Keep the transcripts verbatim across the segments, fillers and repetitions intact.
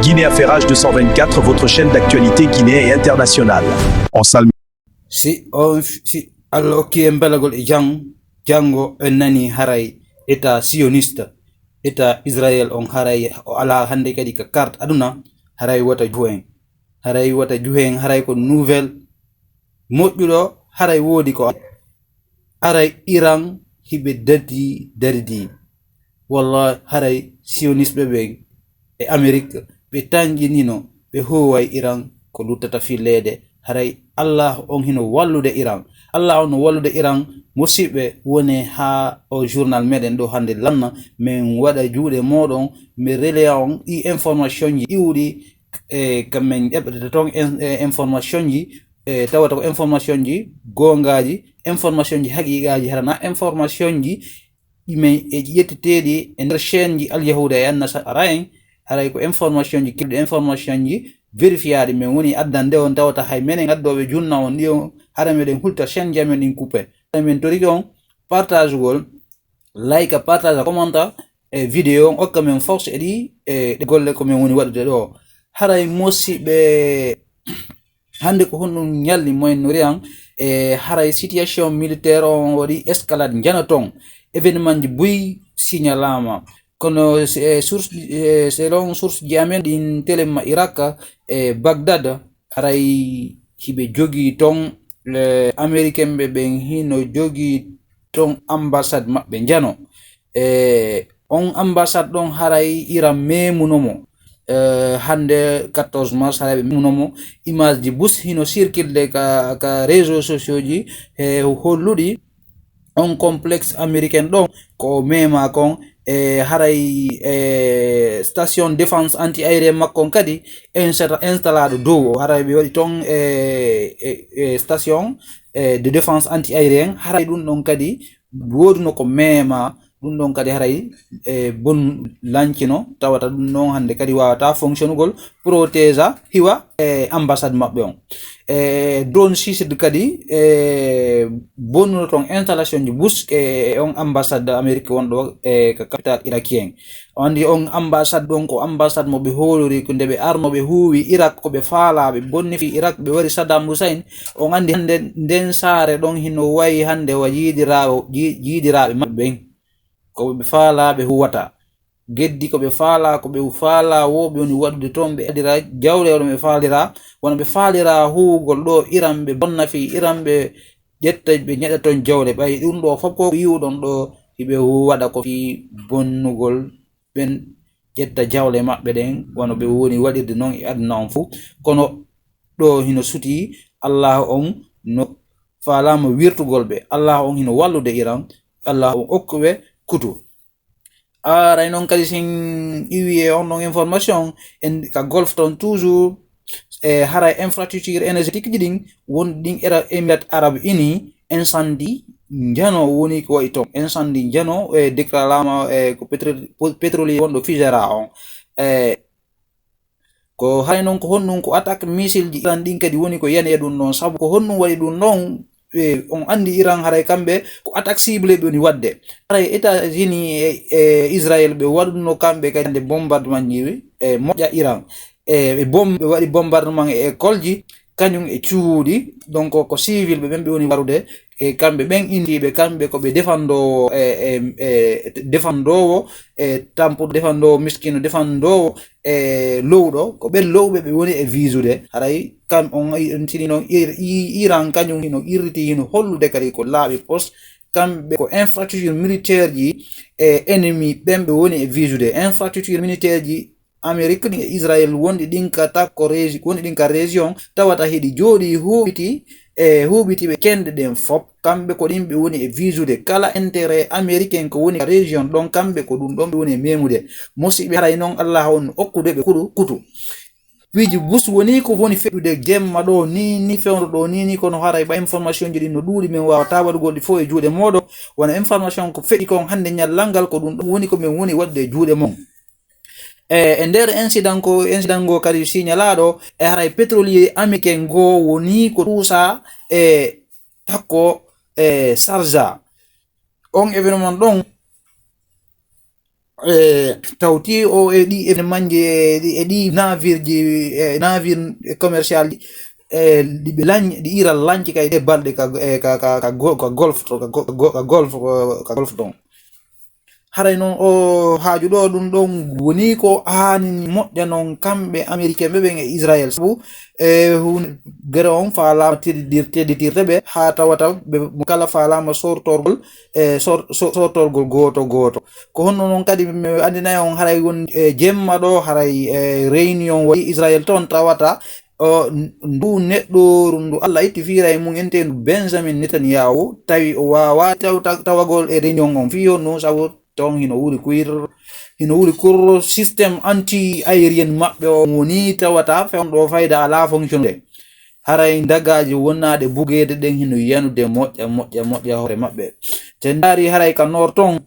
Guinée Affairage deux cent vingt-quatre, votre chaîne d'actualité guinéen et internationale. On salmini. Si on, si Allah okki en belagol e jang, jango en nani haray État sioniste, État Israël on haray o ala hande kadi ka carte aduna, haray wata juhen. Haray wata juhen, haray ko nouvelle moƴƴuɗo, haray wodi ko aray Iran hiɓe dadi daridi. Wallahi haray sionisɓe ɓen e Amérique ɓe tanƴinino ɓe huway Iran ko luttata filleede. Haray Allah on hino wallude Iran. Allah on no wallude Iran. Musiɓɓe wone ha o journal meɗen ɗo hande lanna, min waɗa juuɗe moɗon, mi relaya on i information ji iwɗi e ka min ɗeɓata ton en- e information ji, e tawata ko information ji gongaji, information ji haqiqaji, harana information ji ɗi men e ƴetteteɗi e nder chaîne ji alyahuda e annasara en. Haray ko information ji kirɗi, information ji vérifiaɗi men woni addande on, tawata hay menen addoɓe junna on ɗi on, hara meɗen hulta chaîne ji amen ɗin coupé. Hara men toriki on partagegol, like, partage, commenta e vidéo on, okka men force e ɗi e ɗe golle ko men woni waɗude ɗo. Haray musiɓɓe, hande ko honɗum ñalli moyen noriyan e haray situation militaire on waɗi escalade njano ton, événement ji buy signalama. Kono se- source e selon source ji amen ɗin telema Irak e Bagdad, haray hiɓe jogi ton e américain ɓe ɓen hino jogi ton ambassade maɓɓe njano. E on ambassade ɗon haray Iran memuno mo. E hande quatorze mars haray ɓe memuno mo. Image ji bus hino circulde ka, ka réseaux sociaux ji he holluɗi on complexe américain ɗon ko o mema kon e haray e station défense anti aérien makkon kadi insta- installaɗo dow o. Haray ɓe waɗi ton e, e, e station e de défense anti aérien. Haray ɗum ɗon kadi woduno ko mema, ɗum ɗon kadi haray e bon lancino, tawata ɗum ɗon hande kadi wawata fonctionnugol protégea hiwa e ambassade maɓɓe on. E drone suicide kadi e bonnuno ton installation ji bus e on ambassade Amérique wonɗo e ka capital irakien. On andi on ambassade ɗon ko ambassade mo ɓe holori ko nde ɓe arno ɓe huwi Irak ko ɓe faala, ɓe bonni fi Irak, ɓe wari Saddam Hussein. On andi hande nden saare ɗon hino wayi hande wa jiidirawo- ji- jiidiraɓe maɓɓe ɓen. Ko ɓe faala ɓe huwata. Geddi ko ɓe faala, ko ɓe faala wo ɓe woni waɗude ton, ɓe adira jawle wano ɓe faalira, wano ɓe faalira huwugol ɗo Iran, ɓe bonna fi Iran, ɓe ƴetta, ɓe ñeɗa ton jawle. Ɓay ɗum ɗo fof ko yiwɗon ɗo hiɓe waɗa ko fi bonnugol ɓen ƴetta jawle maɓɓe ɗen, wano ɓe woni waɗirde non e aduna on fuu. Kono ɗo hino suti, Allah on no faalama wirtugol ɓe. Allah on hino wallude Iran, Allah on okkuɓe kutu. Aray non kadi sin iwi e on ɗon information en ka golfe ton toujours, e haray infrastructure énergétique ji ɗin won ɗin era Émirats Arabes Unis, incendie njano woni ko wayi ton, incendie njano e déclarama e ko pétro- pétrolier wonɗo Fujairah on. E ko haray non ko honɗum ko attaque missile ji Iran ɗin kadi woni ko yani e ɗum ɗon, sabu ko honɗum waɗi ɗum ɗon? E on andi Iran haray kamɓe ko attaque cible ɓe woni wadde. Haray États-Unis e, e Israël ɓe waɗuno kamɓe kadi hande bombardement ji e moƴƴa Iran. E ɓe bom- ɓe waɗi bombardement e école ji, kañum e cuuɗi, donc ko civil ɓe ɓen ɓe woni warude. E kamɓe ɓen indiiɓe, kamɓe ko ɓe defandoowo e, e, e defandoowo e tampuɗo, defandoowo miskino, defandoowo e lowɗo, ko ɓen lowɓe ɓe woni e visude. Haray kam on tini non Ir- I- Iran kañum hino irriti, hino hollude kadi ko laaɓi pos. Kamɓe ko infrastructure militaire ji e ennemi ɓen ɓe woni e visude. Infrastructure militaire ji Amérique ɗin e Israël wonɗi ɗin ka takko régi- wonɗi ɗin ka région, tawata hiɗi jooɗi huuɓiti e huuɓitiɓe kenɗe ɗen fop. Kamɓe ko ɗin ɓe woni e visude kala intérêt américain ko woni ka région ɗon, kamɓe ko ɗum ɗon ɓe woni e memude. Musiɓɓe, haray non Allah on okkude ɓe kuɗu kutu. Piiji bus woni ko woni feƴƴude jemma ɗo ni, ni fewndo ɗo ni, ni kono haray ba information ji ɗin no ɗuuɗi, min wawata waɗugol ɗi fof e juuɗe moɗo. Wona information ko feƴƴi kon hande ñallal ngal, ko ɗum ɗon woni ko min woni waɗude e juuɗe mon. E, e nder incident ko, incident ngo kadi signalaɗo, e haray pétrolier américain ngo woni ko tuusa e takko e Sharjah. On événement ɗon, e tawti o e ɗi e manje e ɗi navire ji e navire commercial ji e ɗi ɓe lañ ɗi iran lañci kay ɗe balɗe ka e ka ka ka golf to ka golf ka golf ton. Haray noon o haaju ɗo ɗum ɗon woni ko haani moƴƴa noon kamɓe américain ɓe ɓen e israel sabu e hunde gere on faalaama tedditirde ɓe haa tawata ɓe kala faalaama sortorgol e sortorgol gooto gooto. Ko honno noon kadi mi anndinay on haray won e jemma ɗo haray e réunion waɗi israel toon tawata o ndu neɗɗooru ndu allah itti fiira e mum enteendu benjamin netanyahu tawi o waawaa tawagol e réunion on fii honno sabu ton hino wuli kuir hino wuli kur système anti aérien maɓɓe o woni tawata fewndo fayda ala fonctionde. Haray dagaaji wonnaade bugeede ɗen hino yanude moƴƴa moƴƴa moƴƴa hoore maɓɓe. Te ndaari haray ka nord ton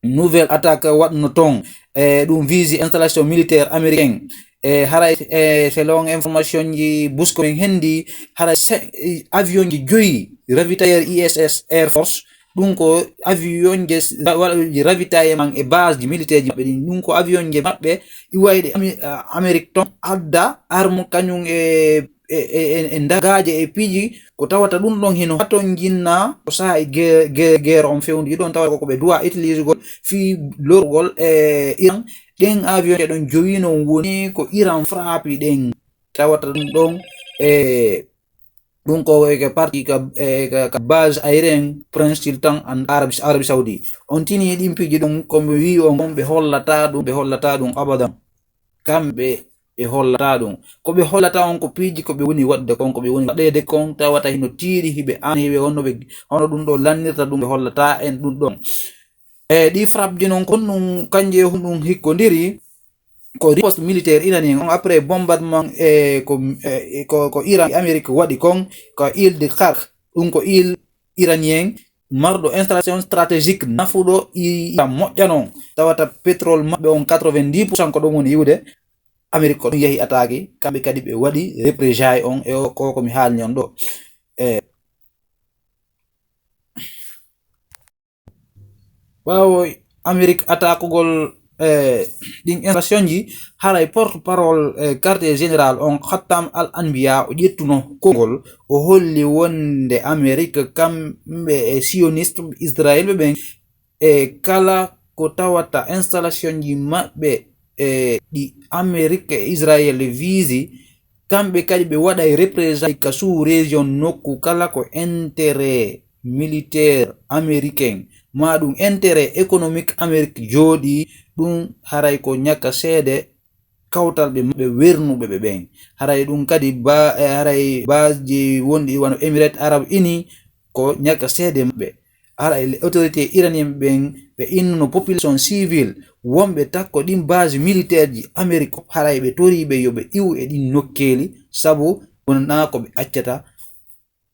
nouvelle attaque waɗno ton e ɗum vise installation militaire américain e haray e selon information ji busko men hendi haray avion ji joyi ravitailleur iss air force. Ɗum ko avion je ravitaillement e base ji militaire ji maɓɓe ɗin ɗum ko avion je maɓɓe iwayɗe amérique ton adda arme kañum e e dagaaje e piiji ko tawata ɗum ɗon hino haton jinna ko saha e guerre on fewndi ɗon tawata koko ɓe duwa utilisegol fii lorgol e iran. Ɗen avion ɗe ɗon jowino woni ko iran frapi ɗen tawata ɗum ɗon e ɗum ko e parti ka e ka base aérien prince sultan an arabie arabie saoudi. On tini ɗin piiji ɗum komi wi on ɓe hollata ɗum ɓe hollata ɗum abadan. Kamɓe ɓe hollata ɗum ko ɓe hollata on ko piiji ko ɓe woni waɗde kon ko ɓe woni waɗede kon tawata hino tiiɗi hiɓe an hiɓe honno ɓe hono ɗum ɗo lannirta ɗum ɓe hollata en ɗum ɗon. E ɗi frapji noon kon ɗum kanje e hum ɗum hikkodiri ko riposte militaire iranien on après bombardement e ko e ko ko iran e amérique waɗi kon ko ile de kark ɗum ko ile iranien marɗo installation stratégique nafuɗo iran moƴƴa noon tawata pétrole maɓɓe on quatre-vingt-dix pour cent ko ɗum woni iwde. Amérique ko ɗum yahi attaque kamɓe kadi ɓe waɗi représailles on e ko komi haalni on ɗo e ɓaawo amérique attaquegol e ɗin invasion ji haray porte parole e quartier général on khattam al anbiya o ƴettuno konngol o holli wonde amérique kamɓe e sioniste israel ɓe ɓen e kala ko tawata installation ji maɓɓe e ɗi amérique e israel vise kamɓe kadi ɓe waɗay représailles ka sous région nokku kala ko intérêt militaire américain ma ɗum intérêt économique amérique jooɗi ɗum haray ko ñaka seede kawtal ɓe maɓɓe wernuɓe ɓe ɓen. Haray ɗum kadi ba e haray base ji wonɗi wano émirate arabe unis ko ñaka seede maɓɓe. Haray autorité iranien ɓen ɓe innuno population civile wonɓe takko ɗin base militaire ji amérique haray ɓe toriɓe yo ɓe iwu e ɗin nokkeeli sabu wonana ko ɓe accata.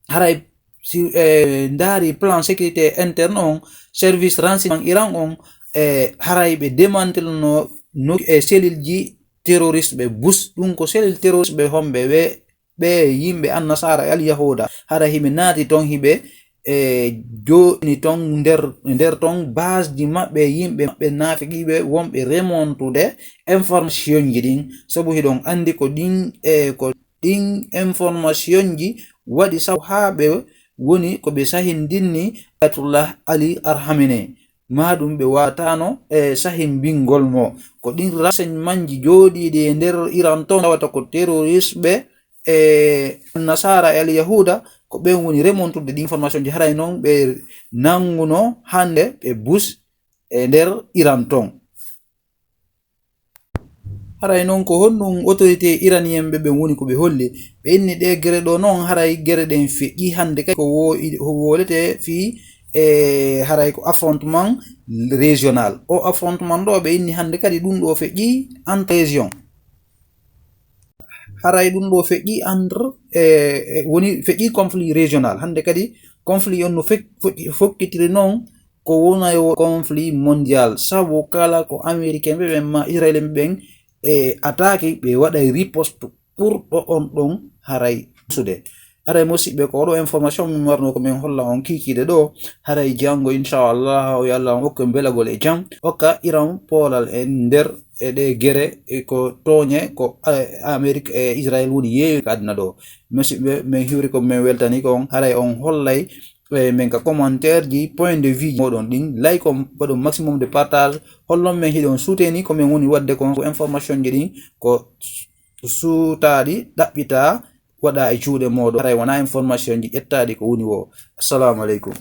Haray si e ndaari plan sécurité interne on service renseignement iran on e haray ɓe démantelno no e cellule ji terroriste ɓe bus ɗum ko cellule terroriste ɓe homɓe ɓe ɓe yimɓe annasara e alyahuda hara hiɓe naati ton hiɓe e joɗini ton nder nder ton base ji maɓɓe yimɓe maɓɓe naafiqiɓe wonɓe remontude information ji ɗin sabu hiɗon andi ko ɗin e ko ɗin information ji waɗi saw haa ɓe woni ko ɓe sahindinni ayatullah ali arhamine ma ɗum ɓe watano e sahimbingol mo ko ɗin renseignement ji joɗiɗi e nder iran ton tawata ko terroriste ɓe e nasara e alyahuda ko ɓen woni remontude ɗi information ji haray noon ɓe nanguno hande ɓe bus e nder iran ton. Haray noon ko honɗum autorité iranien ɓe ɓen woni ko ɓe holli ɓe inni ɗe gere ɗo noon haray gere ɗen feƴƴi hande kay ko wolete fii e haray ko affrontement régional o affrontement ɗo ɓe inni hande kadi ɗum ɗo feƴƴi entre région haray ɗum ɗo feƴƴi entre e woni feƴƴi conflit régional hande kadi conflit on no fokkitiri noon ko wona yo conflit mondial sabu kala ko américain ɓe ɓen ma israélien ɓe ɓen e attaque ɓe waɗay riposte ɓurɗo on ɗon haray sude Haray musidɓe, ko oɗo information min warno ko min holla on kiikiiɗe ɗo. Haray janngo, inchallah, o yo Allah on okku en belagol e jam, okka Iran poolal e nder e ɗe gere, e ko tooñe ko, eh, Amérique e Israël woni yeewi ka aduna ɗo. Musidɓe, min hiwri ko min weltani ko on, haray on hollay, eh, min ka commentaire ji, point de vue ji moɗon ɗin, like on, waɗon maximum de partage, hollon min hiɗon soutenir ko min woni waɗde kon, ko information ji ɗin ko suutaaɗi, ɗaɓɓitaa, waɗa e juuɗe moɗon. Haray wona information ji ƴettaaɗi ko woni wo. Assalamu aleykum.